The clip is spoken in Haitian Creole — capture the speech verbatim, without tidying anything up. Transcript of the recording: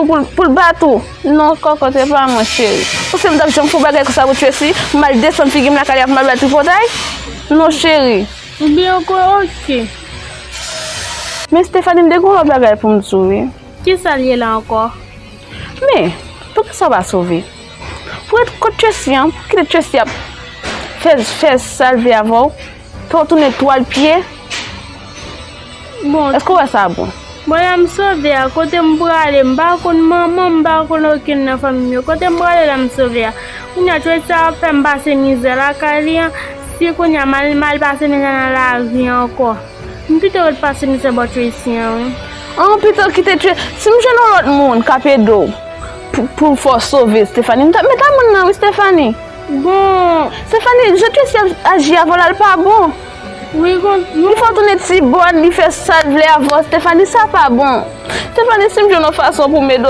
Pou l, pou l bat ou? Non, kòkòt, e pa mwen, cheri. Ou se m t ap janm fè yon bagay konsa pou Tracy? M al desann figi m lakay li ap m al bat tripotay? Non, cheri. Ebyen, ok, ok. Men Stephanie, m te gen yon lòt bagay pou m di w, wi. Kisa l ye la ankò? Men, poukisa w pa sove? Pou ret kot Tracy an, pou kite Tracy ap fè, fè sa l vle avè w, fè w tounen twal pye. Bon. Èske w wè sa bon? Bon, la m sove a, kote m prale, m pa konn manman m, m pa konn okenn nan fanmi m yo. Kote m prale la m sove a. Kounye a, Tracy ap fè m pase mizè lakay li an. Si kounye a, m al, m al pase mizè nan lari ankò. M pito ret pase mizè bò Tracy an, wi. An, pito kite Tracy. Si m jwenn yon lòt moun k ap ede w pou, pou fè w sove Stephanie, m ta, m ta moun nan, wi, Stephanie. Bon. Stephanie, jan Tracy ap aji avè w la, l pa bon. Wi, kon, li fè w tounen ti bòn, li fè sa l vle avè w, Stephanie, sa pa bon. Stephanie, si m jwenn yon fason pou m ede w,